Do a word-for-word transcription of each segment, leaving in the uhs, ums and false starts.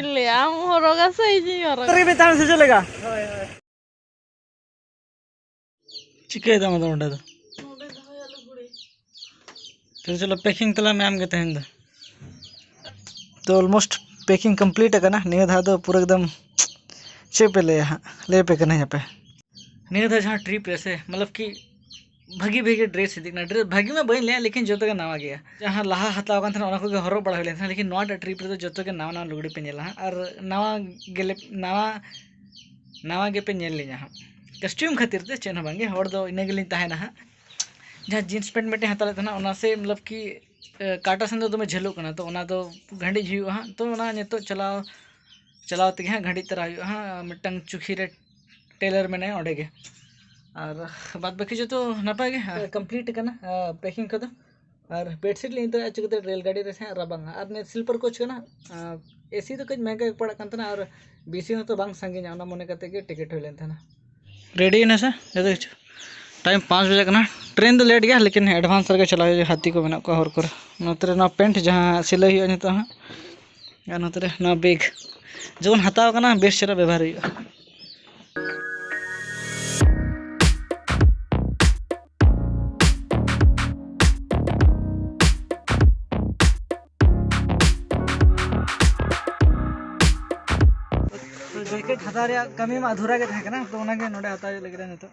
ᱞᱟᱹᱭᱟ, ᱟᱢ ᱦᱚᱨᱚᱜᱟ ᱥᱮ ᱤᱧᱤᱧ ᱦᱚᱨᱚᱜᱟ? ᱨᱮ ᱢᱮᱛᱟᱢ ᱥᱮ ᱪᱮᱫ ᱞᱮᱠᱟ? ᱦᱳᱭ, ᱦᱳᱭ᱾ ᱪᱤᱠᱟᱹᱭ ᱫᱟᱢ ᱟᱫᱚ ᱚᱸᱰᱮ ᱫᱚ? ᱱᱚᱰᱮ ᱫᱚᱦᱚᱭᱟ ᱞᱩᱜᱽᱲᱤ᱾ ᱛᱚ ᱪᱚᱞᱚ, packing ᱛᱟᱞᱟᱝ ᱢᱮ ᱟᱢ ᱜᱮ ᱛᱮᱦᱮᱧ ᱫᱚ᱾ ᱛᱚ almost packing complete ᱟᱠᱟᱱᱟ᱾ ᱱᱤᱭᱟᱹ ᱫᱷᱟᱣ ᱫᱚ ᱯᱩᱨᱟᱹ ᱮᱠᱫᱚᱢ ᱪᱮᱫ ᱯᱮ ᱞᱟᱹᱭᱟ ᱦᱟᱸᱜ, ᱞᱟᱹᱭ ᱟᱯᱮ ᱠᱟᱹᱱᱟᱹᱧ ᱦᱟᱯᱮ᱾ ᱱᱤᱭᱟᱹ ᱫᱷᱟᱣ ᱡᱟᱦᱟᱸ trip ᱨᱮ ᱥᱮ, ᱢᱚᱛᱞᱚᱵ ᱠᱤ ᱵᱷᱟᱹᱜᱤ ᱵᱷᱟᱹᱜᱤ dress ᱤᱫᱤᱜ ᱠᱟᱱᱟ᱾ Dress ᱵᱷᱟᱹᱜᱤ ᱢᱟ ᱵᱟᱹᱧ ᱞᱟᱹᱭᱟ, ᱞᱮᱠᱤᱱ ᱡᱚᱛᱚ ᱜᱮ ᱱᱟᱣᱟ ᱜᱮᱭᱟ᱾ ᱡᱟᱦᱟᱸ ᱞᱟᱦᱟ ᱦᱟᱛᱟᱣ ᱠᱟᱱ ᱛᱟᱦᱮᱱᱟ, ᱚᱱᱟ ᱠᱚᱜᱮ ᱦᱚᱨᱚᱜ ᱵᱟᱲᱟ ᱦᱩᱭ ᱞᱮᱱ ᱛᱟᱦᱮᱱᱟ, ᱞᱮᱠᱤᱱ ᱱᱚᱣᱟᱴᱟᱜ trip ᱨᱮᱫᱚ ᱡᱚᱛᱚ ᱜᱮ ᱱᱟᱣᱟ ᱱᱟᱣᱟ ᱞᱩᱜᱽᱲᱤ ᱯᱮ ᱧᱮᱞᱟ ᱦᱟᱸᱜ, ᱟᱨ ᱱᱟᱣᱟ ᱜᱮᱞᱮ, ᱱᱟᱣᱟ, ᱱᱟᱣᱟ ᱜᱮᱯᱮ ᱧᱮᱞ ᱞᱤᱧᱟ ᱦᱟᱸᱜ᱾ Costume ᱠᱷᱟᱹᱛᱤᱨ ᱛᱮ ᱪᱮᱫ ᱦᱚᱸ ᱵᱟᱝᱜᱮ, ᱦᱚᱲ ᱫᱚ ᱤᱱᱟᱹ ᱜᱮᱞᱤᱧ ᱛᱟᱦᱮᱱᱟ ᱦᱟᱸᱜ᱾ ᱡᱟᱦᱟᱸ jeans pant ᱢᱤᱫᱴᱮᱱ ᱦᱟᱛᱟᱣ ᱞᱮᱫ ᱛᱟᱦᱮᱱᱟ, ᱚᱱᱟ ᱥᱮ ᱢᱚᱛᱞᱚᱵ ᱠᱤ, ᱮ, ᱠᱟᱴᱟ ᱥᱮᱱ ᱫᱚ ᱫᱚᱢᱮ ᱡᱷᱟᱹᱞᱚᱜ ᱠᱟᱱᱟ, ᱛᱚ ᱚᱱᱟ ᱫᱚ ᱜᱷᱟᱹᱰᱤᱡ ᱦᱩᱭᱩᱜᱼᱟ ᱦᱟᱸᱜ᱾ ᱛᱚ ᱚᱱᱟ ᱱᱤᱛᱚᱜ ᱪᱟᱞᱟᱣ, ᱪᱟᱞᱟᱣ ᱛᱮᱜᱮ ᱦᱟᱸᱜ ᱜᱷᱟᱹᱰᱤᱡ ᱛᱟᱨᱟ ᱦᱩᱭᱩᱜᱼᱟ ᱦᱟᱸᱜ᱾ ᱢᱤᱫᱴᱟᱝ ᱪᱩᱠᱷᱤ ᱨᱮ tailor ᱢᱮᱱᱟᱭᱟ, ᱚᱸᱰᱮ ᱜᱮ᱾ ᱟᱨ ᱵᱟᱫ ᱵᱟᱹᱠᱤ ᱡᱚᱛᱚ ᱱᱟᱯᱟᱭ ᱜᱮ, ᱦᱮᱸ, complete ᱠᱟᱱᱟ, ᱟ, packing ᱠᱚᱫᱚ᱾ ᱟᱨ bedsheet ᱞᱤᱧ ᱤᱫᱤ ᱛᱚᱨᱟᱭᱟ, ᱪᱤᱠᱟᱹᱛᱮ ᱨᱮᱹᱞ ᱜᱟᱹᱰᱤ ᱨᱮ ᱥᱮ ᱦᱟᱸᱜ ᱨᱟᱵᱟᱝᱟ᱾ ᱟᱨ ᱱᱤᱭᱟᱹ sleeper coach ᱠᱟᱱᱟ, ᱟ, AC ᱫᱚ ᱠᱟᱹᱡ ᱢᱮᱦᱮᱝᱜᱟ ᱜᱮ ᱯᱟᱲᱟᱜ ᱠᱟᱱ ᱛᱟᱦᱮᱱᱟ, ᱟᱨ ᱵᱮᱥᱤ ᱦᱚᱸᱛᱚ ᱵᱟᱝ ᱥᱟᱺᱜᱤᱧᱟ, ᱚᱱᱟ ᱢᱚᱱᱮ ᱠᱟᱛᱮ ᱜᱮ ticket ᱦᱩᱭ ᱞᱮᱱ ᱛᱟᱦᱮᱱᱟ᱾ Ready ᱮᱱᱟ ᱥᱮ ᱡᱚᱛᱚ ᱠᱤᱪᱷᱩ? Time ᱯᱟᱸᱪ ᱵᱟᱡᱮ ᱠᱟᱱᱟ᱾ Train ᱫᱚ late ᱜᱮᱭᱟ, ᱞᱮᱠᱤᱱ advance ᱨᱮᱜᱮ ᱪᱟᱞᱟᱣ ᱦᱩᱭᱩᱜᱼᱟ, ᱦᱟᱹᱛᱤ ᱠᱚ ᱢᱮᱱᱟᱜ ᱠᱚᱣᱟ ᱦᱚᱨ ᱠᱚᱨᱮ᱾ ᱱᱚᱛᱮ ᱨᱮ ᱱᱚᱣᱟ pant ᱡᱟᱦᱟᱸ ᱥᱤᱞᱟᱹᱭ ᱦᱩᱭᱩᱜᱼᱟ ᱱᱤᱛᱚᱜ ᱦᱟᱸᱜ, ᱟᱨ ᱱᱚᱛᱮ ᱨᱮ ᱱᱚᱣᱟ bag ᱡᱮᱢᱚᱱ ᱦᱟᱛᱟᱣ ᱠᱟᱱᱟ, ᱵᱮᱥ ᱪᱮᱦᱨᱟ ᱵᱮᱵᱚᱦᱟᱨ ᱦᱩᱭᱩᱜᱼᱟ᱾ ᱛᱚ ᱡᱮᱠᱮᱴ ᱦᱟᱛᱟᱣ ᱨᱮᱭᱟᱜ ᱠᱟᱹᱢᱤ ᱢᱟ ᱟᱫᱷᱩᱨᱟ ᱜᱮ ᱛᱟᱦᱮᱸ ᱠᱟᱱᱟ, ᱛᱚ ᱚᱱᱟᱜᱮ ᱱᱚᱰᱮ ᱦᱟᱛᱟᱣ ᱦᱩᱭᱩᱜ ᱞᱟᱹᱜᱤᱫ ᱱᱤᱛᱚᱜ᱾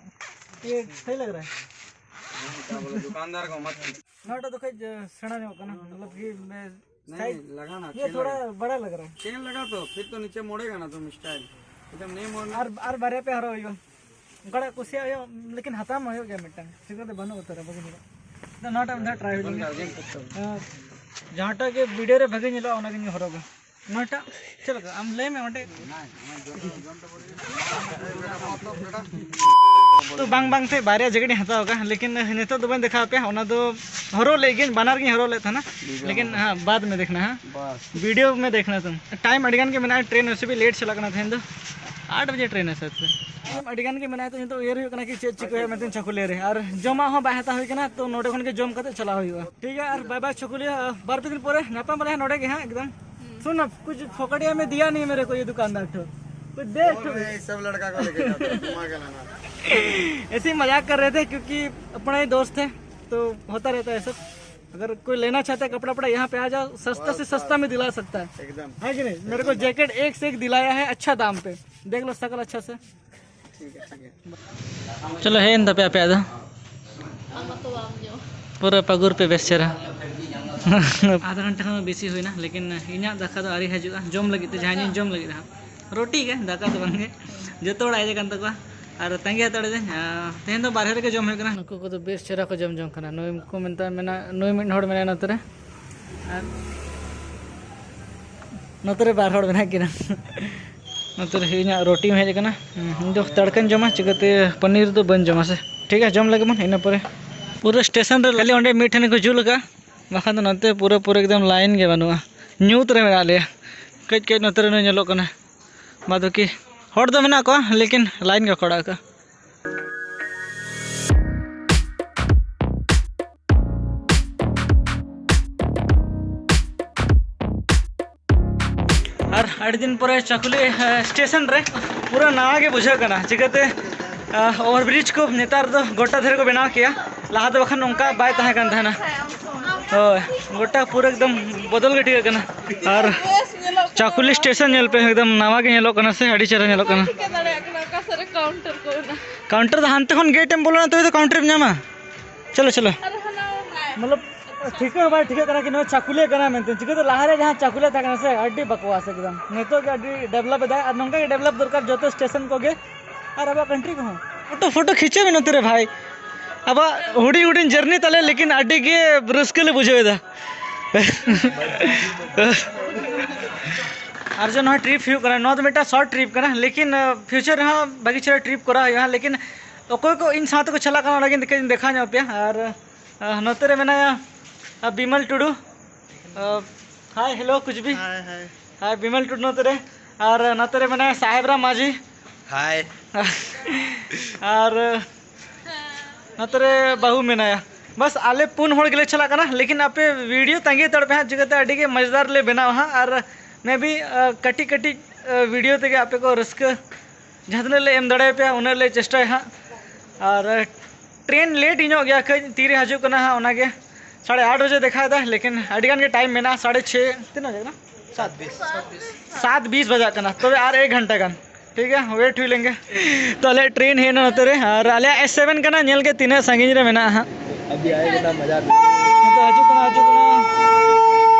ᱤᱭᱟᱹ ᱥᱟᱹᱦᱤ ᱞᱟᱜᱽ ᱨᱟᱦᱟ ᱦᱟᱭ᱾ ᱫᱩᱠᱟᱱᱫᱟᱨ ᱠᱚ ᱢᱟ ᱱᱚᱣᱟᱴᱟᱜ ᱫᱚ ᱠᱟᱹᱡ ᱥᱮᱬᱟ ᱧᱚᱜ ᱠᱟᱱᱟ, ᱢᱚᱛᱞᱚᱵ ᱠᱤ ᱵᱮᱥ नहीं, साइज लगाना, ये खेल थोड़ा लगा। बड़ा लग रहा है। चेन लगा तो फिर तो नीचे मुड़ेगा ना तुम, स्टाइल। एकदम नहीं मोड़ना। ᱟᱨ, ᱟᱨ ᱵᱟᱨᱭᱟ ᱯᱮ ᱦᱚᱨᱚᱜ ᱦᱩᱭᱩᱜᱼᱟ᱾ ᱚᱱᱠᱟᱱᱟᱜ ᱠᱩᱥᱤᱭᱟᱜ ᱦᱩᱭᱩᱜᱼᱟ, ᱞᱮᱠᱤᱱ ᱦᱟᱛᱟᱣ ᱢᱟ ᱦᱩᱭᱩᱜ ᱜᱮᱭᱟ ᱢᱤᱫᱴᱟᱝ, ᱪᱤᱠᱟᱹᱛᱮ ᱵᱟᱹᱱᱩᱜ ᱩᱛᱟᱹᱨᱟ, ᱵᱟᱹᱧ ᱧᱮᱞᱟ᱾ ᱟᱫᱚ ᱱᱚᱣᱟᱴᱟᱜ ᱢᱤᱫ ᱫᱷᱟᱣ try ᱦᱩᱭ ᱞᱮᱱ ᱜᱮ᱾ ᱦᱮᱸ, ᱡᱟᱦᱟᱸᱴᱟᱜ ᱜᱮ video ᱨᱮ ᱵᱷᱟᱜᱮ ᱧᱮᱞᱚᱜᱼᱟ, ᱚᱱᱟᱜᱤᱧ ᱦᱚᱨᱚᱜᱟ᱾ ᱱᱚᱣᱟᱴᱟᱜ ᱪᱮᱫ ᱞᱮᱠᱟ? ᱟᱢ ᱞᱟᱹᱭ ᱢᱮ ᱚᱸᱰᱮ᱾ ᱛᱚ ᱵᱟᱝ ᱵᱟᱝ ᱛᱮ ᱵᱟᱨᱭᱟ ᱡᱮᱠᱮᱴ ᱤᱧ ᱦᱟᱛᱟᱣ ᱟᱠᱟᱫᱼᱟ, ᱞᱮᱠᱤᱱ ᱱᱤᱛᱚᱜ ᱫᱚ ᱵᱟᱹᱧ ᱫᱮᱠᱷᱟᱣ ᱟᱯᱮᱭᱟ, ᱚᱱᱟ ᱫᱚ ᱦᱚᱨᱚᱜ ᱞᱮᱫ ᱜᱤᱭᱟᱹᱧ, ᱵᱟᱱᱟᱨ ᱜᱤᱧ ᱦᱚᱨᱚᱜ ᱞᱮᱫ ᱛᱟᱦᱮᱱᱟ, ᱞᱮᱠᱤᱱ ᱦᱮᱸ, ᱵᱟᱫᱽ ᱢᱮ ᱫᱮᱠᱷᱱᱟ, ᱦᱮᱸ, ᱵᱟᱥ᱾ ᱵᱷᱤᱰᱤᱭᱳ ᱢᱮ ᱫᱮᱠᱷᱱᱟ ᱛᱩᱢ᱾ Time ᱟᱹᱰᱤ ᱜᱟᱱ ᱜᱮ ᱢᱮᱱᱟᱜᱼᱟ, train ᱚᱭᱥᱮ ᱵᱷᱤ late ᱪᱟᱞᱟᱜ ᱠᱟᱱᱟ ᱛᱮᱦᱮᱧ ᱫᱚ, ᱟᱴ ᱵᱟᱡᱮ train ᱦᱮᱸ ᱥᱮ᱾ Time ᱟᱹᱰᱤ ᱜᱟᱱ ᱜᱮ ᱢᱮᱱᱟᱜᱼᱟ, ᱛᱚ ᱱᱤᱛᱚᱜ ᱩᱭᱦᱟᱹᱨ ᱦᱩᱭᱩᱜ ᱠᱟᱱᱟ ᱠᱤ ᱪᱮᱫ ᱪᱤᱠᱟᱹ ᱦᱩᱭᱩᱜᱼᱟ ᱢᱮᱱᱛᱮ ᱪᱷᱟᱠᱩᱞᱤᱭᱟᱹ ᱨᱮ, ᱟᱨ ᱡᱚᱢᱟᱜ ᱦᱚᱸ ᱵᱟᱭ ᱦᱟᱛᱟᱣ ᱦᱩᱭ ᱠᱟᱱᱟ, ᱛᱚ ᱱᱚᱰᱮ ᱠᱷᱚᱱ ᱜᱮ ᱡᱚᱢ ᱠᱟᱛᱮ ᱪᱟᱞᱟᱣ ᱦᱩᱭᱩᱜᱼᱟ᱾ ᱴᱷᱤᱠ ᱜᱮᱭᱟ, ᱟᱨ bye bye ᱪᱷᱟᱠᱩᱞᱤᱭᱟᱹ, ᱵᱟᱨ ᱯᱮ ᱫᱤᱱ ᱯᱚᱨᱮ ᱧᱟᱯᱟᱢ ᱟᱞᱮ ᱦᱟᱸᱜ ᱱᱚᱰᱮ ᱜᱮ ᱦᱟᱸᱜ ᱮᱠᱫᱚᱢ᱾ सुन, अब कुछ फोकटिया में दिया नहीं मेरे को ये दुकानदार तो। कुछ दे तो। ये सब लड़का को लेके जाते हैं, घुमा के लाना। ऐसे ही मजाक कर रहे थे क्योंकि अपना ही दोस्त है, तो होता रहता है सब। अगर कोई लेना चाहता है कपड़ा वपड़ा, यहाँ पे आ जाओ, सस्ता से सस्ता में दिला सकता है। एकदम। है कि नहीं? मेरे को जैकेट एक से एक दिलाया है अच्छा दाम पे। देख लो शकल अच्छा से। ᱴᱷᱤᱠ ᱜᱮᱭᱟ, ᱴᱷᱤᱠ ᱜᱮᱭᱟ᱾ ᱪᱚᱞᱚ, ᱦᱮᱡ ᱮᱱ ᱛᱟᱯᱮ ᱟᱯᱮᱭᱟᱜ ᱫᱚ᱾ ᱟᱢ ᱢᱟᱛᱚ ᱵᱟᱢ ᱡᱚᱢ᱾ ᱯᱩᱨᱟᱹ ᱯᱟᱹᱜᱩᱨ ᱯᱮ ᱵᱮᱥ ᱪᱮᱦᱨᱟ᱾ ᱟᱫᱷᱟ ᱜᱷᱚᱱᱴᱟ ᱠᱷᱚᱱ ᱵᱮᱥᱤ ᱦᱩᱭᱱᱟ, ᱞᱮᱠᱤᱱ ᱤᱧᱟᱹᱜ ᱫᱟᱠᱟ ᱫᱚ ᱟᱹᱣᱨᱤ ᱦᱤᱡᱩᱜᱼᱟ᱾ ᱡᱚᱢ ᱞᱟᱹᱜᱤᱫ ᱛᱮ ᱡᱟᱦᱟᱸᱭ ᱤᱧ ᱡᱚᱢ ᱞᱟᱹᱜᱤᱫ ᱦᱟᱸᱜ, ᱨᱩᱴᱤ ᱜᱮ, ᱫᱟᱠᱟ ᱫᱚ ᱵᱟᱝ ᱜᱮ᱾ ᱡᱚᱛᱚ ᱦᱚᱲᱟᱜ ᱦᱮᱡ ᱟᱠᱟᱱ ᱛᱟᱠᱚᱣᱟ ᱟᱨ ᱛᱟᱺᱜᱤ ᱦᱟᱛᱟᱲ ᱮᱫᱟᱹᱧ᱾ ᱟᱨ ᱛᱮᱦᱮᱧ ᱫᱚ ᱵᱟᱨᱦᱮ ᱨᱮᱜᱮ ᱡᱚᱢ ᱦᱩᱭᱩᱜ ᱠᱟᱱᱟ᱾ ᱱᱩᱠᱩ ᱠᱚᱫᱚ ᱵᱮᱥ ᱪᱮᱦᱨᱟ ᱠᱚ ᱡᱚᱢ ᱡᱚᱝ ᱠᱟᱱᱟ᱾ ᱱᱩᱭ ᱠᱚ ᱢᱮᱛᱟ ᱢᱮᱱᱟ, ᱱᱩᱭ ᱢᱤᱫ ᱦᱚᱲ ᱢᱮᱱᱟᱭᱟ ᱱᱚᱛᱮ ᱨᱮ, ᱟᱨ ᱱᱚᱛᱮ ᱨᱮ ᱵᱟᱨ ᱦᱚᱲ ᱢᱮᱱᱟᱜ ᱠᱤᱱᱟ᱾ ᱱᱚᱛᱮ ᱨᱮ ᱤᱧᱟᱹᱜ ᱨᱩᱴᱤ ᱦᱚᱸ ᱦᱮᱡ ᱟᱠᱟᱱᱟ᱾ ᱦᱩᱸ, ᱤᱧ ᱫᱚ ᱛᱟᱲᱠᱟᱧ ᱡᱚᱢᱟ, ᱪᱤᱠᱟᱹᱛᱮ ᱯᱟᱱᱤᱨ ᱫᱚ ᱵᱟᱹᱧ ᱡᱚᱢᱟ ᱥᱮ᱾ ᱴᱷᱤᱠ ᱜᱮᱭᱟ, ᱡᱚᱢ ᱞᱮᱜᱮ ᱵᱚᱱ᱾ ᱤᱱᱟᱹ ᱯᱚᱨᱮ ᱯᱩᱨᱟᱹ ᱥᱴᱮᱥᱚᱱ ᱨᱮ ᱠᱷᱟᱹᱞᱤ ᱚᱸᱰᱮ ᱢᱤᱫ ᱴᱷᱮᱱ ᱜᱮᱠᱚ ᱡᱩᱞ ᱟᱠᱟᱫᱼᱟ, ᱵᱟᱠᱷᱟᱱ ᱫᱚ ᱱᱚᱛᱮ ᱯᱩᱨᱟᱹ ᱯᱩᱨᱟᱹ ᱮᱠᱫᱚᱢ ᱞᱟᱭᱤᱱ ᱜᱮ ᱵᱟᱹᱱᱩᱜᱼᱟ᱾ ᱧᱩᱛ ᱨᱮ ᱢᱮᱱᱟᱜ ᱞᱮᱭᱟ᱾ ᱠᱟᱹᱡ ᱠᱟᱹᱡ ᱱᱚᱛᱮ ᱨᱮ ᱱᱩᱭ ᱧᱮᱞᱚᱜ ᱠᱟᱱᱟ, ᱵᱟᱫ ᱵᱟᱹᱠᱤ ᱦᱚᱲ ᱫᱚ ᱢᱮᱱᱟᱜ ᱠᱚᱣᱟ, ᱞᱮᱠᱤᱱ ᱞᱟᱭᱤᱱ ᱜᱮ ᱠᱷᱚᱲᱟ ᱟᱠᱟᱫᱼᱟ᱾ ᱟᱨ ᱟᱹᱰᱤ ᱫᱤᱱ ᱯᱚᱨᱮ ᱪᱟᱠᱩᱞᱤ, ᱮ, ᱥᱴᱮᱥᱚᱱ ᱨᱮ ᱯᱩᱨᱟᱹ ᱱᱟᱣᱟ ᱜᱮ ᱵᱩᱡᱷᱟᱹᱜ ᱠᱟᱱᱟ᱾ ᱪᱤᱠᱟᱹᱛᱮ, ᱮ, ᱳᱵᱷᱟᱨ ᱵᱨᱤᱡᱽ ᱠᱚ ᱱᱮᱛᱟᱨ ᱫᱚ ᱜᱚᱴᱟ ᱫᱷᱟᱨᱮ ᱠᱚ ᱵᱮᱱᱟᱣ ᱠᱮᱜᱼᱟ, ᱞᱟᱦᱟ ᱫᱚ ᱵᱟᱠᱷᱟᱱ ᱱᱚᱝᱠᱟ ᱵᱟᱭ ᱛᱟᱦᱮᱸ ᱠᱟᱱ ᱛᱟᱦᱮᱱᱟ᱾ ᱦᱳᱭ, ᱜᱚᱴᱟ ᱯᱩᱨᱟᱹ ᱮᱠᱫᱚᱢ ᱵᱚᱫᱚᱞ ᱜᱮ ᱴᱷᱤᱠᱟᱹᱜ ᱠᱟᱱᱟ᱾ ᱟᱨ ᱪᱟᱠᱩᱞᱤ ᱥᱴᱮᱥᱚᱱ ᱧᱮᱞ ᱯᱮ, ᱮᱠᱫᱚᱢ ᱱᱟᱣᱟ ᱜᱮ ᱧᱮᱞᱚᱜ ᱠᱟᱱᱟ ᱥᱮ, ᱟᱹᱰᱤ ᱪᱮᱦᱨᱟ ᱧᱮᱞᱚᱜ ᱠᱟᱱᱟ᱾ ᱴᱷᱤᱠᱟᱹ ᱫᱟᱲᱮᱭᱟᱜ ᱠᱟᱱᱟ ᱚᱠᱟ ᱥᱮᱫ ᱨᱮ ᱠᱟᱣᱩᱱᱴᱟᱨ ᱠᱚ ᱢᱮᱱᱟᱜᱼᱟ᱾ ᱠᱟᱣᱩᱱᱴᱟᱨ ᱫᱚ ᱦᱟᱱᱛᱮ ᱠᱷᱚᱱ ᱜᱮᱴ ᱮᱢ ᱵᱚᱞᱚᱱᱟ, ᱛᱚᱵᱮ ᱫᱚ ᱠᱟᱣᱩᱱᱴᱟᱨ ᱮᱢ ᱧᱟᱢᱟ᱾ ᱪᱚᱞᱚ, ᱪᱚᱞᱚ᱾ ᱟᱨ ᱦᱟᱱᱟ ᱢᱚᱛᱞᱚᱵ, ᱴᱷᱤᱠᱟᱹ ᱦᱚᱸ ᱵᱟᱭ ᱴᱷᱤᱠᱟᱹᱜ ᱠᱟᱱᱟ ᱠᱤ ᱱᱚᱣᱟ ᱪᱟᱠᱩᱞᱤᱭᱟᱹ ᱠᱟᱱᱟ ᱢᱮᱱᱛᱮ᱾ ᱪᱤᱠᱟᱹᱛᱮ ᱞᱟᱦᱟᱨᱮ ᱡᱟᱦᱟᱸ ᱪᱟᱠᱩᱞᱤᱭᱟᱹ ᱛᱟᱦᱮᱸ ᱠᱟᱱᱟ ᱥᱮ, ᱟᱹᱰᱤ ᱵᱟᱠᱣᱟᱥ ᱮᱠᱫᱚᱢ᱾ ᱱᱤᱛᱚᱜ ᱜᱮ ᱟᱹᱰᱤ ᱰᱮᱵᱷᱞᱚᱯ ᱮᱫᱟᱭ, ᱟᱨ ᱱᱚᱝᱠᱟ ᱜᱮ ᱰᱮᱵᱷᱞᱚᱯ ᱫᱚᱨᱠᱟᱨ ᱡᱚᱛᱚ ᱥᱴᱮᱥᱚᱱ ᱠᱚᱜᱮ᱾ ᱟᱨ ᱟᱵᱚᱣᱟᱜ ᱠᱟᱱᱴᱨᱤ ᱠᱚᱦᱚᱸ᱾ ᱯᱷᱳᱴᱳ, ᱯᱷᱳᱴᱳ ᱠᱷᱤᱪᱟᱹᱣ ᱢᱮ ᱱᱚᱛᱮ ᱨᱮ ᱵᱷᱟᱭ᱾ ᱟᱵᱚᱣᱟᱜ ᱦᱩᱰᱤᱧ ᱦᱩᱰᱤᱧ ᱡᱟᱹᱨᱱᱤ ᱛᱟᱞᱮ, ᱞᱮᱠᱤᱱ ᱟᱹᱰᱤ ᱜᱮ ᱨᱟᱹᱥᱠᱟᱹ ᱞᱮ ᱵᱩᱡᱷᱟᱹᱣ ᱮᱫᱟ᱾ ᱟᱨ ᱡᱮ ᱱᱚᱣᱟ ᱴᱨᱤᱯ ᱦᱩᱭᱩᱜ ᱠᱟᱱᱟ, ᱱᱚᱣᱟ ᱫᱚ ᱢᱤᱫᱴᱟᱝ ᱥᱚᱨᱴ ᱴᱨᱤᱯ ᱠᱟᱱᱟ, ᱞᱮᱠᱤᱱ, ᱟᱸ, ᱯᱷᱤᱭᱩᱪᱟᱨ ᱨᱮᱦᱚᱸ ᱵᱷᱟᱹᱜᱤ ᱪᱮᱦᱨᱟ ᱴᱨᱤᱯ ᱠᱚᱨᱟᱣ ᱦᱩᱭᱩᱜᱼᱟ᱾ ᱞᱮᱠᱤᱱ ᱚᱠᱚᱭ ᱠᱚ ᱤᱧ ᱥᱟᱶ ᱛᱮᱠᱚ ᱪᱟᱞᱟᱜ ᱠᱟᱱᱟ, ᱚᱱᱟᱜᱤᱧ ᱠᱟᱹᱡ ᱤᱧ ᱫᱮᱠᱷᱟᱣ ᱧᱚᱜ ᱟᱯᱮᱭᱟ᱾ ᱟᱨ, ᱟᱸ, ᱱᱚᱛᱮ ᱨᱮ ᱢᱮᱱᱟᱭᱟ, ᱟᱸ, ᱵᱤᱢᱚᱞ ᱴᱩᱰᱩ᱾ ᱟᱸ, ᱦᱟᱭ, ᱦᱮᱞᱳ, ᱠᱩᱪᱵᱤ᱾ ᱦᱟᱭ, ᱦᱟᱭ᱾ ᱦᱟᱭ, ᱵᱤᱢᱚᱞ ᱴᱩᱰᱩ ᱱᱚᱛᱮ ᱨᱮ᱾ ᱟᱨ ᱱᱚᱛᱮ ᱨᱮ ᱢᱮᱱᱟᱭᱟ ᱥᱟᱦᱮᱵ ᱨᱟᱢ ᱢᱟᱹᱡᱷᱤ᱾ ᱦᱟᱭ᱾ ᱟᱨ ᱱᱚᱛᱮ ᱨᱮ ᱵᱟᱹᱦᱩ ᱢᱮᱱᱟᱭᱟ᱾ ᱵᱟᱥ, ᱟᱞᱮ ᱯᱩᱱ ᱦᱚᱲ ᱜᱮᱞᱮ ᱪᱟᱞᱟᱜ ᱠᱟᱱᱟ, ᱞᱮᱠᱤᱱ ᱟᱯᱮ ᱵᱷᱤᱰᱤᱭᱳ ᱛᱟᱺᱜᱤ ᱦᱟᱛᱟᱲ ᱯᱮ ᱦᱟᱸᱜ, ᱪᱤᱠᱟᱹᱛᱮ ᱟᱹᱰᱤ ᱜᱮ ᱢᱚᱡᱽᱫᱟᱨ ᱞᱮ ᱵᱮᱱᱟᱣᱟ ᱦᱟᱸᱜ᱾ ᱟᱨ ᱢᱮ ᱵᱤ ᱠᱟᱹᱴᱤᱡ ᱠᱟᱹᱴᱤᱡ ᱵᱷᱤᱰᱤᱭᱳ ᱛᱮᱜᱮ ᱟᱯᱮ ᱠᱚ ᱨᱟᱹᱥᱠᱟᱹ ᱡᱟᱦᱟᱸ ᱛᱤᱱᱟᱹᱜ ᱞᱮ ᱮᱢ ᱫᱟᱲᱮᱭᱟᱯᱮᱭᱟ, ᱩᱱᱟᱹᱜ ᱞᱮ ᱪᱮᱥᱴᱟᱭᱟ ᱦᱟᱸᱜ᱾ ᱟᱨ ᱴᱨᱮᱱ ᱞᱮᱴ ᱧᱚᱜ ᱜᱮᱭᱟ ᱠᱟᱹᱡ, ᱛᱤᱨᱮ ᱦᱤᱡᱩᱜ ᱠᱟᱱᱟ ᱦᱟᱸᱜ, ᱚᱱᱟᱜᱮ ᱥᱟᱲᱮ ᱟᱴ ᱵᱟᱡᱮ ᱫᱮᱠᱷᱟᱣ ᱮᱫᱟ, ᱞᱮᱠᱤᱱ ᱟᱹᱰᱤ ᱜᱟᱱ ᱜᱮ ᱴᱟᱭᱤᱢ ᱢᱮᱱᱟᱜᱼᱟ᱾ ᱥᱟᱲᱮ ᱪᱷᱮ, ᱛᱤᱱᱟᱹᱜ ᱵᱟᱡᱟᱜ ᱠᱟᱱᱟ? ᱥᱟᱛ ᱵᱤᱥ᱾ ᱥᱟᱛ ᱵᱤᱥ ᱵᱟᱡᱟᱜ ᱠᱟᱱᱟ, ᱛᱚᱵᱮ ᱟᱨ ᱮᱠ ᱜᱷᱚᱱᱴᱟ ᱜᱟᱱ, ᱴᱷᱤᱠ ᱜᱮᱭᱟ, ᱣᱮᱴ ᱦᱩᱭ ᱞᱮᱱᱜᱮ᱾ ᱛᱚ ᱟᱞᱮᱭᱟᱜ ᱴᱨᱮᱱ ᱦᱮᱡ ᱮᱱᱟ ᱱᱚᱛᱮ ᱨᱮ, ᱟᱨ ᱟᱞᱮᱭᱟᱜ ᱮᱥ ᱥᱮᱵᱷᱮᱱ ᱠᱟᱱᱟ, ᱧᱮᱞ ᱜᱮ ᱛᱤᱱᱟᱹᱜ ᱥᱟᱺᱜᱤᱧ ᱨᱮ ᱢᱮᱱᱟᱜᱼᱟ ᱦᱟᱸᱜ᱾ ᱟᱵᱷᱤ ᱟᱭᱮᱜᱟ ᱱᱟ ᱢᱟᱡᱟ᱾ ᱱᱤᱛᱚᱜ ᱦᱤᱡᱩᱜ ᱠᱟᱱᱟ, ᱦᱤᱡᱩᱜ ᱠᱟᱱᱟ᱾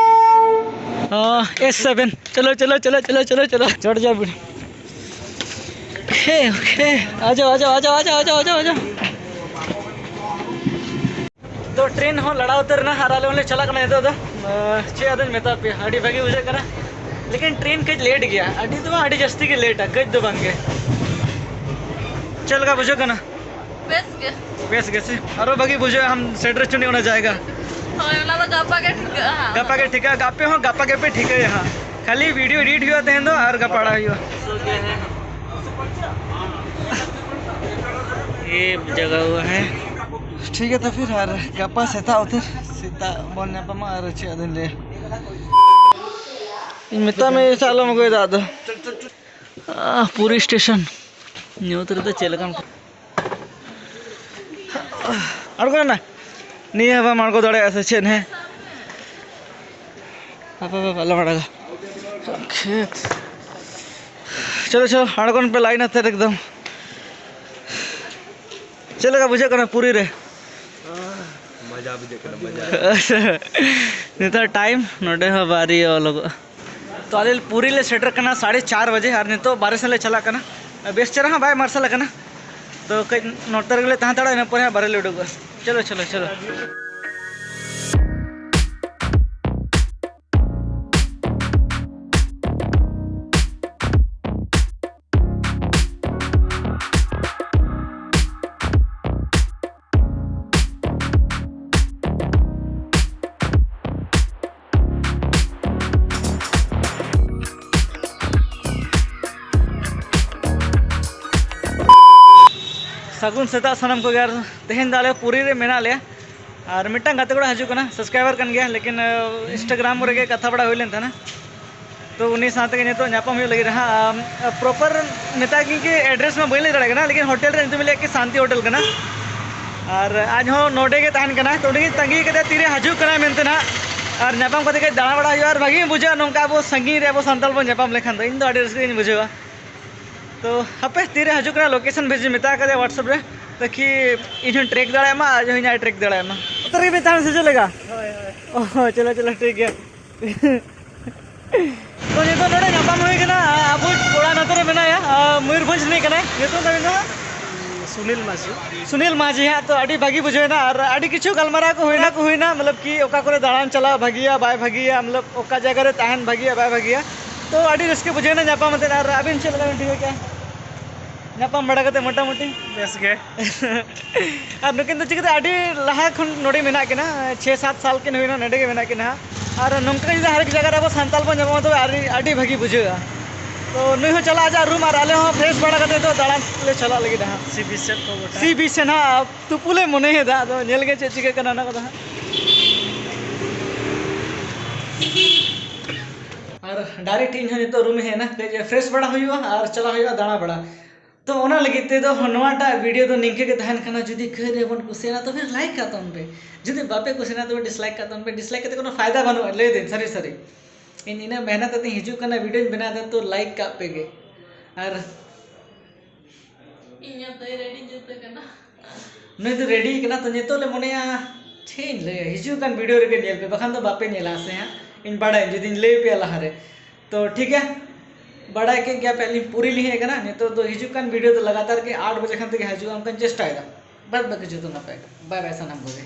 ᱚ, ᱮᱥ ᱥᱮᱵᱷᱮᱱ᱾ ᱪᱚᱞᱚ, ᱪᱚᱞᱚ, ᱪᱚᱞᱚ, ᱪᱚᱞᱚ, ᱪᱚᱞᱚ, ᱪᱚᱞᱚ᱾ ᱪᱚᱴ ᱡᱟ ᱵᱤᱲ᱾ Okay, okay. ᱟᱡᱟᱣ, ᱟᱡᱟᱣ, ᱟᱡᱟᱣ᱾ ᱛᱚ ᱴᱨᱮᱱ ᱦᱚᱸ ᱞᱟᱲᱟᱣ ᱩᱛᱟᱹᱨ ᱮᱱᱟ ᱟᱨ ᱟᱞᱮ ᱦᱚᱸᱞᱮ ᱪᱟᱞᱟᱜ ᱠᱟᱱᱟ ᱱᱤᱛᱚᱜ ᱫᱚ᱾ ᱟᱸ, ᱪᱮᱫ ᱟᱫᱚᱧ ᱢᱮᱛᱟ ᱯᱮᱭᱟ, ᱟᱹᱰᱤ ᱵᱷᱟᱹᱜᱤ ᱵᱩᱡᱷᱟᱹᱜ ᱠᱟᱱᱟ, ᱞᱮᱠᱤᱱ ᱴᱨᱮᱱ ᱠᱟᱹᱡ ᱞᱮᱴ ᱜᱮᱭᱟ᱾ ᱟᱹᱰᱤ ᱫᱚ ᱵᱟᱝ, ᱟᱹᱰᱤ ᱡᱟᱹᱥᱛᱤ ᱜᱮ ᱞᱮᱴᱟ, ᱠᱟᱹᱡ ᱫᱚ ᱵᱟᱝ ᱜᱮ᱾ ᱪᱮᱫ ᱞᱮᱠᱟ ᱵᱩᱡᱷᱟᱹᱜ ᱠᱟᱱᱟ? ᱵᱮᱥ ᱜᱮ᱾ ᱵᱮᱥ ᱜᱮ ᱥᱮ? ᱟᱨᱚ ᱵᱷᱟᱹᱜᱤ ᱵᱩᱡᱷᱟᱹᱜᱼᱟ, ᱟᱢ ᱥᱮᱴᱮᱨ ᱦᱚᱪᱚᱱᱤᱡ ᱚᱱᱟ ᱡᱟᱭᱜᱟ᱾ ᱦᱳᱭ, ᱚᱱᱟ ᱫᱚ ᱜᱟᱯᱟ ᱜᱮ ᱴᱷᱤᱠᱟᱹᱜᱼᱟ ᱦᱟᱸᱜ᱾ ᱜᱟᱯᱟ ᱜᱮ ᱴᱷᱤᱠᱟ, ᱟᱯᱮ ᱦᱚᱸ ᱜᱟᱯᱟ ᱜᱮᱯᱮ ᱴᱷᱤᱠᱟᱹᱭᱟ ᱦᱟᱸᱜ᱾ ᱠᱷᱟᱹᱞᱤ ᱵᱷᱤᱰᱤᱭᱳ ᱮᱰᱤᱴ ᱦᱩᱭᱩᱜᱼᱟ ᱛᱮᱦᱮᱧ ᱫᱚ ᱟᱨ ᱜᱟᱯᱟ ᱟᱲᱟᱜ ᱦᱩᱭᱩᱜᱼᱟ᱾ ये जगह हुआ है। ठीक है, तो फिर ᱟᱨ ᱜᱟᱯᱟ ᱥᱮᱛᱟᱜ ᱩᱛᱟᱹᱨ ᱥᱮᱛᱟᱜ ᱵᱚᱱ ᱧᱟᱯᱟᱢᱟ᱾ ᱟᱨ ᱪᱮᱫ ᱟᱫᱚᱧ ᱞᱟᱹᱭᱟ, ᱤᱧ ᱢᱮᱛᱟᱜ ᱢᱮ ᱥᱮ ᱟᱞᱚᱢ ᱟᱹᱜᱩᱭᱮᱫᱟ ᱟᱫᱚ᱾ ᱟᱦ, ᱯᱩᱨᱤ ᱥᱴᱮᱥᱚᱱ ᱧᱩᱛ ᱨᱮᱫᱚ ᱪᱮᱫ ᱞᱮᱠᱟᱱ ᱟᱬᱜᱚᱱᱟ᱾ ᱱᱤᱭᱟᱹ ᱦᱚᱸ ᱵᱟᱢ ᱟᱬᱜᱚ ᱫᱟᱲᱮᱭᱟᱜᱼᱟ ᱥᱮ ᱪᱮᱫ? ᱦᱮᱸ, ᱦᱟᱯᱮ, ᱦᱟᱯᱮ, ᱟᱞᱚᱢ ᱟᱲᱟᱜᱟ᱾ ᱠᱷᱮᱛ᱾ ᱪᱚᱞᱚ, ᱪᱚᱞᱚ, ᱟᱬᱜᱚᱱ ᱯᱮ ᱞᱟᱭᱤᱱ ᱟᱛᱮᱫ ᱮᱠᱫᱚᱢ᱾ ᱪᱮᱫ ᱞᱮᱠᱟ ᱵᱩᱡᱷᱟᱹᱜ ᱠᱟᱱᱟ ᱯᱩᱨᱤ ᱨᱮ? ᱢᱚᱡᱟ ᱵᱩᱡᱷᱟᱹᱜ ᱠᱟᱱᱟ, ᱢᱚᱡᱟ᱾ ᱱᱮᱛᱟᱨ ᱴᱟᱭᱤᱢ ᱱᱚᱰᱮ ᱦᱚᱸ ᱵᱟᱨᱭᱟ ᱚᱞᱚᱜᱚᱜᱼᱟ᱾ ᱛᱚ ᱟᱞᱮ ᱯᱩᱨᱤ ᱞᱮ ᱥᱮᱴᱮᱨ ᱠᱟᱱᱟ ᱥᱟᱲᱮ ᱪᱟᱨ ᱵᱟᱡᱮ, ᱟᱨ ᱱᱤᱛᱚᱜ ᱵᱟᱨᱦᱮ ᱥᱮᱱ ᱞᱮ ᱪᱟᱞᱟᱜ ᱠᱟᱱᱟ᱾ ᱵᱮᱥ ᱪᱮᱦᱨᱟ ᱦᱚᱸ ᱵᱟᱭ ᱢᱟᱨᱥᱟᱞ ᱟᱠᱟᱱᱟ, ᱛᱚ ᱠᱟᱹᱡ ᱱᱚᱛᱮ ᱨᱮᱜᱮ ᱞᱮ ᱛᱟᱦᱮᱸ ᱦᱟᱛᱟᱲᱚᱜᱼᱟ, ᱤᱱᱟᱹ ᱯᱚᱨᱮ ᱦᱟᱸᱜ ᱵᱟᱨᱦᱮ ᱞᱮ ᱩᱰᱩᱠᱚᱜᱼᱟ᱾ ᱪᱚᱞᱚ, ᱪᱚᱞᱚ, ᱪᱚᱞᱚ᱾ ᱥᱟᱹᱜᱩᱱ ᱥᱮᱛᱟᱜ ᱥᱟᱱᱟᱢ ᱠᱚᱜᱮ᱾ ᱟᱨ ᱛᱮᱦᱮᱧ ᱫᱚ ᱟᱞᱮ ᱯᱩᱨᱤ ᱨᱮ ᱢᱮᱱᱟᱜ ᱞᱮᱭᱟ᱾ ᱟᱨ ᱢᱤᱫᱴᱟᱝ ᱜᱟᱛᱮ ᱠᱚᱲᱟ ᱦᱤᱡᱩᱜ ᱠᱟᱱᱟ, ᱥᱟᱵᱥᱠᱨᱟᱭᱵᱟᱨ ᱠᱟᱱ ᱜᱮᱭᱟ, ᱞᱮᱠᱤᱱ ᱤᱱᱥᱴᱟᱜᱨᱟᱢ ᱨᱮᱜᱮ ᱠᱟᱛᱷᱟ ᱵᱟᱲᱟ ᱦᱩᱭ ᱞᱮᱱ ᱛᱟᱦᱮᱱᱟ᱾ ᱛᱚ ᱩᱱᱤ ᱥᱟᱶ ᱛᱮᱜᱮ ᱱᱤᱛᱚᱜ ᱧᱟᱯᱟᱢ ᱦᱩᱭᱩᱜ ᱞᱟᱹᱜᱤᱫ ᱦᱟᱸᱜ᱾ ᱯᱨᱚᱯᱟᱨ ᱢᱮᱛᱟ ᱠᱤᱱ ᱠᱤ ᱮᱰᱨᱮᱥ ᱢᱟ ᱵᱟᱹᱧ ᱞᱟᱹᱭ ᱫᱟᱲᱮᱭᱟᱜ ᱠᱟᱱᱟ, ᱞᱮᱠᱤᱱ ᱦᱳᱴᱮᱞ ᱨᱮ ᱧᱩᱛᱩᱢ ᱞᱟᱹᱭᱟ ᱠᱤ ᱥᱟᱱᱛᱤ ᱦᱳᱴᱮᱞ ᱠᱟᱱᱟ᱾ ᱟᱨ ᱟᱡ ᱦᱚᱸ ᱱᱚᱰᱮ ᱜᱮ ᱛᱟᱦᱮᱱ ᱠᱟᱱᱟ, ᱛᱚ ᱩᱱᱤ ᱜᱮ ᱛᱟᱺᱜᱤ ᱠᱟᱫᱮᱭᱟ ᱛᱤᱨᱮ ᱦᱤᱡᱩᱜ ᱠᱟᱱᱟᱭ ᱢᱮᱱᱛᱮ ᱱᱟᱦᱟᱜ᱾ ᱟᱨ ᱧᱟᱯᱟᱢ ᱠᱟᱛᱮ ᱠᱟᱹᱡ ᱫᱟᱬᱟ ᱵᱟᱲᱟ ᱦᱩᱭᱩᱜᱼᱟ, ᱟᱨ ᱵᱷᱟᱜᱮ ᱵᱩᱡᱷᱟᱹᱜᱼᱟ ᱱᱚᱝᱠᱟ ᱟᱵᱚ ᱥᱟᱺᱜᱤᱧ ᱨᱮ ᱟᱵᱚ ᱥᱟᱱᱛᱟᱲ ᱵᱚᱱ ᱧᱟᱯᱟᱢ ᱞᱮᱠᱷᱟᱱ ᱫᱚ, ᱤᱧ ᱫᱚ ᱟᱹᱰᱤ ᱨᱟᱹᱥᱠᱟᱹ ᱜᱤᱧ ᱵᱩᱡᱷᱟᱹᱣᱟ᱾ ᱛᱚ ᱦᱟᱯᱮ ᱛᱤᱨᱮ ᱦᱤᱡᱩᱜ ᱠᱟᱱᱟ, ᱞᱳᱠᱮᱥᱚᱱ ᱵᱷᱮᱡᱽ ᱢᱮᱛᱟ ᱠᱟᱫᱮᱭᱟ ᱣᱟᱴᱥᱮᱯ ᱨᱮ, ᱛᱟᱠᱤ ᱤᱧ ᱦᱚᱸᱧ ᱴᱨᱮᱠ ᱫᱟᱲᱮᱭᱟᱜ ᱢᱟ, ᱟᱡ ᱦᱚᱸ ᱤᱧᱟᱹᱜ ᱴᱨᱮᱠ ᱫᱟᱲᱮᱭᱟᱜ ᱢᱟ᱾ ᱩᱛᱟᱹᱨ ᱜᱮ ᱢᱮᱛᱟᱜ ᱥᱮ ᱪᱮᱫ ᱞᱮᱠᱟ? ᱦᱳᱭ, ᱦᱳᱭ᱾ ᱚ, ᱪᱚᱞᱚ, ᱪᱚᱞᱚ, ᱴᱷᱤᱠ ᱜᱮᱭᱟ᱾ ᱛᱚ ᱱᱤᱛᱚᱜ ᱱᱚᱰᱮ ᱧᱟᱯᱟᱢ ᱦᱩᱭ ᱠᱟᱱᱟ, ᱟᱵᱚ ᱠᱚᱲᱟ ᱱᱚᱛᱮ ᱨᱮ ᱢᱮᱱᱟᱭᱟ, ᱟᱨ ᱢᱚᱭᱩᱨᱵᱷᱚᱸᱡᱽ ᱨᱤᱱᱤᱡ ᱠᱟᱱᱟᱭ᱾ ᱧᱩᱛᱩᱢ ᱛᱟᱵᱤᱱ ᱫᱚ ᱦᱟᱸᱜ? ᱥᱩᱱᱤᱞ ᱢᱟᱹᱡᱷᱤ᱾ ᱥᱩᱱᱤᱞ ᱢᱟᱹᱡᱷᱤ ᱦᱟᱸᱜ᱾ ᱛᱚ ᱟᱹᱰᱤ ᱵᱷᱟᱹᱜᱤ ᱵᱩᱡᱷᱟᱹᱣ ᱮᱱᱟ, ᱟᱨ ᱟᱹᱰᱤ ᱠᱤᱪᱷᱩ ᱜᱟᱞᱢᱟᱨᱟᱣ ᱠᱚ ᱦᱩᱭᱱᱟ, ᱠᱚ ᱦᱩᱭᱱᱟ, ᱢᱚᱛᱞᱚᱵ ᱠᱤ ᱚᱠᱟ ᱠᱚᱨᱮ ᱫᱟᱬᱟᱱ ᱪᱟᱞᱟᱣ ᱵᱷᱟᱹᱜᱤᱭᱟ, ᱵᱟᱭ ᱵᱷᱟᱹᱜᱤᱭᱟ, ᱢᱚᱛᱞᱚᱵ ᱚᱠᱟ ᱡᱟᱭᱜᱟ ᱨᱮ ᱛᱟᱦᱮᱱ ᱵᱷᱟᱹᱜᱤᱭᱟ, ᱵᱟᱭ ᱵᱷᱟᱹᱜᱤᱭᱟ᱾ ᱛᱚ ᱟᱹᱰᱤ ᱨᱟᱹᱥᱠᱟᱹ ᱵᱩᱡᱷᱟᱹᱣ ᱮᱱᱟ ᱧᱟᱯᱟᱢ ᱠᱟᱛᱮ᱾ ᱟᱨ ᱟᱹᱵᱤᱱ ᱪᱮᱫ ᱞᱮᱠᱟ ᱵᱤᱱ ᱴᱷᱤᱠᱟᱹ ᱠᱮᱜᱼᱟ ᱧᱟᱯᱟᱢ ᱵᱟᱲᱟ ᱠᱟᱛᱮ ᱢᱚᱴᱟᱢᱩᱴᱤ? ᱵᱮᱥ ᱜᱮ᱾ ᱟᱨ ᱱᱩᱠᱤᱱ ᱫᱚ ᱪᱤᱠᱟᱹᱛᱮ ᱟᱹᱰᱤ ᱞᱟᱦᱟ ᱠᱷᱚᱱ ᱱᱚᱰᱮ ᱢᱮᱱᱟᱜ ᱠᱤᱱᱟ, ᱪᱷᱮ ᱥᱟᱛ ᱥᱟᱞ ᱠᱤᱱ ᱦᱩᱭᱱᱟ ᱱᱚᱰᱮ ᱜᱮ ᱢᱮᱱᱟᱜ ᱠᱤᱱᱟ ᱦᱟᱸᱜ᱾ ᱟᱨ ᱱᱚᱝᱠᱟ ᱡᱩᱫᱤ ᱦᱟᱨᱮᱠ ᱡᱟᱭᱜᱟ ᱨᱮ ᱟᱵᱚ ᱥᱟᱱᱛᱟᱲ ᱵᱚᱱ ᱧᱟᱯᱟᱢᱟ, ᱛᱚᱵᱮ ᱟᱹᱰᱤ, ᱟᱹᱰᱤ ᱵᱷᱟᱹᱜᱤ ᱵᱩᱡᱷᱟᱹᱜᱼᱟ᱾ ᱛᱚ ᱱᱩᱭ ᱦᱚᱸ ᱪᱟᱞᱟᱜ ᱟᱡᱟᱜ ᱨᱩᱢ, ᱟᱨ ᱟᱞᱮ ᱦᱚᱸ ᱯᱷᱨᱮᱥ ᱵᱟᱲᱟ ᱠᱟᱛᱮ ᱫᱚ ᱫᱟᱬᱟᱱ ᱞᱮ ᱪᱟᱞᱟᱜ ᱞᱟᱹᱜᱤᱫ ᱦᱟᱸᱜ᱾ ᱥᱤ ᱵᱤᱪ ᱥᱮᱫ ᱠᱚ ᱜᱚᱴᱟ᱾ ᱥᱤ ᱵᱤᱪ ᱥᱮᱫ ᱦᱟᱸᱜ ᱛᱩᱯᱩ ᱞᱮ ᱢᱚᱱᱮᱭᱮᱫᱟ, ᱟᱫᱚ ᱧᱮᱞ ᱜᱮ ᱪᱮᱫ ᱪᱤᱠᱟᱹᱜ ᱠᱟᱱᱟ ᱚᱱᱟ ᱠᱚᱫᱚ ᱦᱟᱸᱜ᱾ ᱟᱨ ᱰᱟᱭᱨᱮᱠᱴ ᱤᱧ ᱦᱚᱸ ᱱᱤᱛᱚᱜ ᱨᱩᱢ ᱤᱧ ᱦᱮᱡ ᱮᱱᱟ, ᱠᱟᱹᱡ ᱯᱷᱨᱮᱥ ᱵᱟᱲᱟ ᱦᱩᱭᱩᱜᱼᱟ ᱟᱨ ᱪᱟᱞᱟᱜ ᱦᱩᱭᱩᱜᱼᱟ ᱫᱟᱬᱟ ᱵᱟᱲᱟ᱾ ᱛᱚ ᱚᱱᱟ ᱞᱟᱹᱜᱤᱫ ᱛᱮᱫᱚ ᱱᱚᱣᱟᱴᱟᱜ ᱵᱷᱤᱰᱤᱭᱳ ᱫᱚ ᱱᱤᱝᱠᱟᱹ ᱜᱮ ᱛᱟᱦᱮᱱ ᱠᱟᱱᱟ᱾ ᱡᱩᱫᱤ ᱠᱟᱹᱡ ᱨᱮᱵᱚᱱ ᱠᱩᱥᱤᱭᱟᱜᱼᱟ, ᱛᱚᱵᱮ ᱞᱟᱭᱤᱠ ᱠᱟᱜ ᱛᱟᱵᱚᱱ ᱯᱮ᱾ ᱡᱩᱫᱤ ᱵᱟᱯᱮ ᱠᱩᱥᱤᱭᱟᱜᱼᱟ, ᱛᱚᱵᱮ ᱰᱤᱥᱞᱟᱭᱤᱠ ᱠᱟᱜ ᱛᱟᱵᱚᱱ ᱯᱮ᱾ ᱰᱤᱥᱞᱟᱭᱤᱠ ᱠᱟᱛᱮ ᱠᱳᱱᱳ ᱯᱷᱟᱭᱫᱟ ᱵᱟᱹᱱᱩᱜᱼᱟ, ᱞᱟᱹᱭ ᱫᱟᱹᱧ ᱥᱟᱹᱨᱤ ᱥᱟᱹᱨᱤ᱾ ᱤᱧ ᱤᱱᱟᱹᱜ ᱢᱮᱦᱱᱚᱛ ᱠᱟᱛᱮᱧ ᱦᱤᱡᱩᱜ ᱠᱟᱱᱟ, ᱵᱷᱤᱰᱤᱭᱳᱧ ᱵᱮᱱᱟᱣ ᱮᱫᱟ, ᱛᱚ ᱞᱟᱭᱤᱠ ᱠᱟᱜ ᱯᱮ ᱜᱮ᱾ ᱟᱨ ᱤᱧ ᱦᱚᱸ ᱫᱟᱹᱭ ᱨᱮᱰᱤᱧ ᱡᱩᱛ ᱠᱟᱱᱟ᱾ ᱱᱩᱭ ᱫᱚ ᱨᱮᱰᱤ ᱠᱟᱱᱟ, ᱛᱚ ᱱᱤᱛᱚᱜ ᱞᱮ ᱢᱚᱱᱮᱭᱟ, ᱪᱮᱫ ᱤᱧ ᱞᱟᱹᱭᱟ, ᱦᱤᱡᱩᱜ ᱠᱟᱱ ᱵᱷᱤᱰᱤᱭᱳ ᱨᱮᱜᱮ ᱧᱮᱞ ᱯᱮ, ᱵᱟᱠᱷᱟᱱ ᱫᱚ ᱵᱟᱯᱮ ᱧᱮᱞᱟ ᱥᱮ ᱦᱟᱸᱜ᱾ ᱤᱧ ᱵᱟᱲᱟᱭᱟ ᱡᱩᱫᱤᱧ ᱞᱟᱹᱭ ᱟᱯᱮᱭᱟ ᱞᱟᱦᱟᱨᱮ᱾ ᱛᱚ ᱴᱷᱤᱠ ᱜᱮᱭᱟ, ᱵᱟᱲᱟᱭ ᱠᱮᱫ ᱜᱮᱭᱟ ᱯᱮ, ᱟᱹᱞᱤᱧ ᱯᱩᱨᱤ ᱞᱤᱧ ᱦᱮᱡ ᱟᱠᱟᱱᱟ᱾ ᱱᱤᱛᱚᱜ ᱫᱚ ᱦᱤᱡᱩᱜ ᱠᱟᱱ ᱵᱷᱤᱰᱤᱭᱳ ᱫᱚ ᱞᱟᱜᱟᱛᱟᱨ ᱜᱮ ᱟᱴ ᱵᱟᱡᱮ ᱠᱷᱟᱱ ᱛᱮᱜᱮ ᱦᱤᱡᱩᱜᱼᱟ, ᱚᱱᱠᱟᱧ ᱪᱮᱥᱴᱟᱭᱮᱫᱟ᱾ ᱵᱟᱫ ᱵᱟᱹᱠᱤ ᱡᱚᱛᱚ ᱱᱟᱯᱟᱭ ᱜᱮ᱾ ᱵᱟᱭ ᱵᱟᱭ ᱥᱟᱱᱟᱢ ᱠᱚᱜᱮ᱾